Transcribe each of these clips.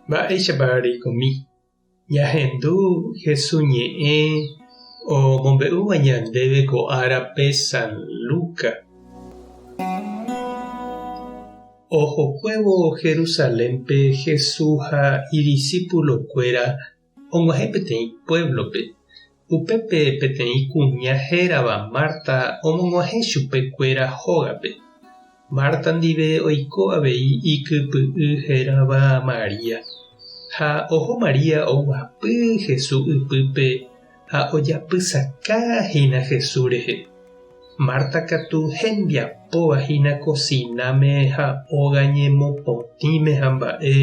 Mba'éichapa reikomi? Ñahendu Jesús ñe'ẽ omombe'úva ñandéve ko árape San Lucas. Ohokuévo Jerusalénpe Jesús ha idisípulokuéra og̃uahẽ peteĩ puévlope. Upépe peteĩ kuña hérava Marta omog̃uahẽ chupe kuéra hógape. Marta ndive oiko avei ikypy'y hérava María. Ha oho María oguapy Jesús ypýpe ha ojapysaka hína Jesús rehe. Marta katu hembiapóva hína kosináme ha óga ñemopotĩme ha mba'e,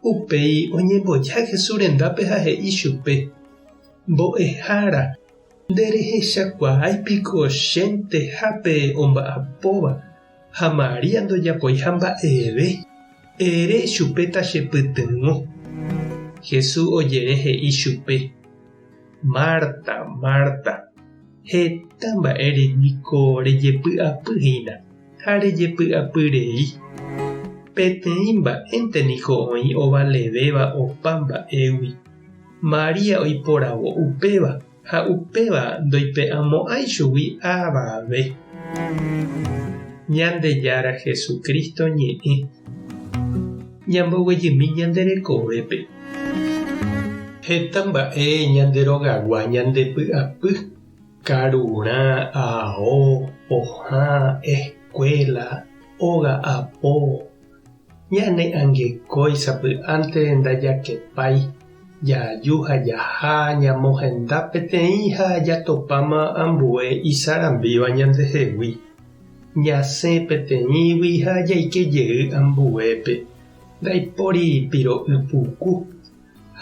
upéi oñemboja Jesús rendápe ha he'i chupe, Mbo'ehára, nderehechakuaái piko chentehápe omba'apóva ha María ndojapoiha mba'eve? Ere chupe tachepytyvõ. Jesús ojere he'i chupe, Marta, Marta, heta mba'ére niko rejepy'apy hína ha rejepy'apy rei. Peteĩ mba'énte niko oĩ ovalevéva opa mba'égui. María oiporavo upéva ha upéva ndoipe'amo'ãi chugui avave. Ñandejára Jesucristo ñe'ẽ ñamboguejymi ñande rekovépe. Heta mba'e ñande rogagua ñande py'apy, karurã, ao, pohã, escuela, óga apo, Ñane angekói sapy'ánte ndajakepái, jaju ha jaha ñamohenda peteĩ ha jatopáma ambue isarambíva ñandehegui. Ñasẽ peteĩgui ha jaike jey ambuépe, ndaipóri piro'y puku.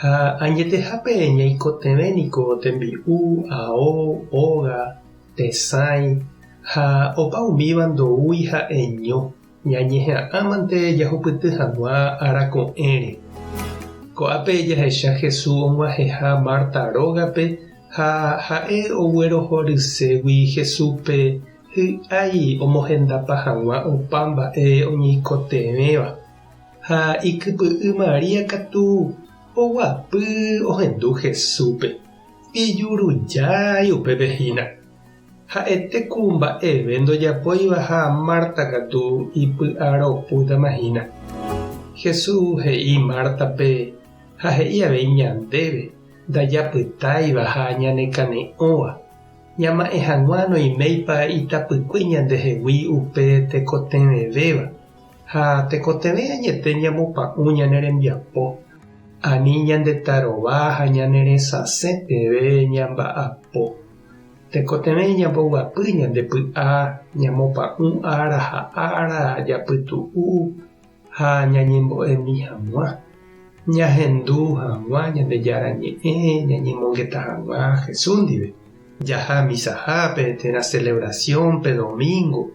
Ha añetehápe ñaikotevẽ niko tembi'u, ao, óga, tesãi ha opa umíva ndoúi ha'eño. Ñañeha'ãmante jahupyty hag̃ua ára ko'ẽre. Ko'ápe jahecha Jesús og̃uahẽha Marta rógape ha ha'e oguerohorységui Jesúspe hy'ái omohendapa hag̃ua opa mba'e oñeikotevẽva. Ha ikypy'y María katu oguapy ohendu Jesúspe, ijurujái upépe hína. Ha'ete ku mba'eve ndojapóiva ha Marta katu ipy'aropútama hína. Jesús he'i Mártape ha he'i avei ñandéve ndajapytáiva ha ñanekane'õva, ñama'ẽ hag̃ua noiméipa itapykue ñandehegui upe tekotevẽvéva ha tekotevẽ añete ñamopa'ũ ñane rembiapo, ani ñandetarova ha ñaneresasẽ peve ñamba'apo. Tekotevẽ ñamboguapy ñande py'a, ñamopa'ũ ára ha ára japytu'u ha ñañembo'emi hag̃ua, ñahendu hag̃ua Ñandejára Ñe'ẽ, ñañemongeta hag̃ua Jesús ndive, jaha misahápe térã celebración-pe domingo,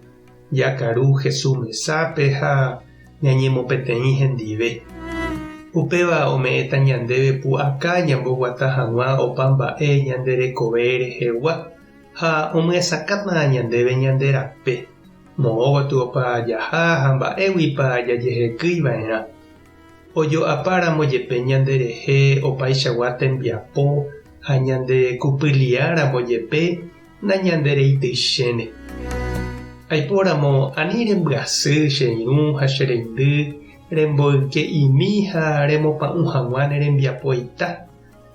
jakaru Jesús mesápe ha ñañemopeteĩ hendive. Upéva ome'ẽta ñandéve pu'aka ñamboguata hag̃ua opa mba'e ñande rekove rehegua ha omyesakãta ñandéve ñande rape, moõ gotyopa jaha ha mba'éguipa jajehekýi va'erã. Ojo'apáramo jepe ñande rehe opaichagua tembiapo ha ñande kupyliáramo jepe nañandereityichéne. Aipóramo ani rembyasy che irũ ha che reindy remboyke'imi ha remopa'ũ hag̃ua ne rembiapoita,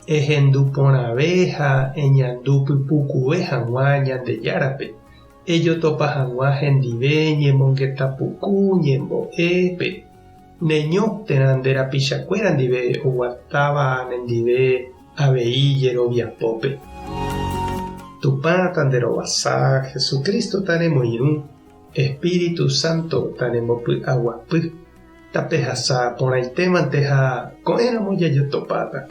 ehendu porãve ha eñandu pypukuve hag̃ua Ñandejárape, ejotopa hag̃ua hendive ñemongeta puku ñembo'épe, neño térã nde rapichakuéra ndive oguatáva nendive avei jeroviapópe. Tupã tanderovasa, Jesucristo tanemoirũ, Espíritu Santo tanembopy'aguapy, tapehasa porãitémante ha ko'ẽramo jajotopáta.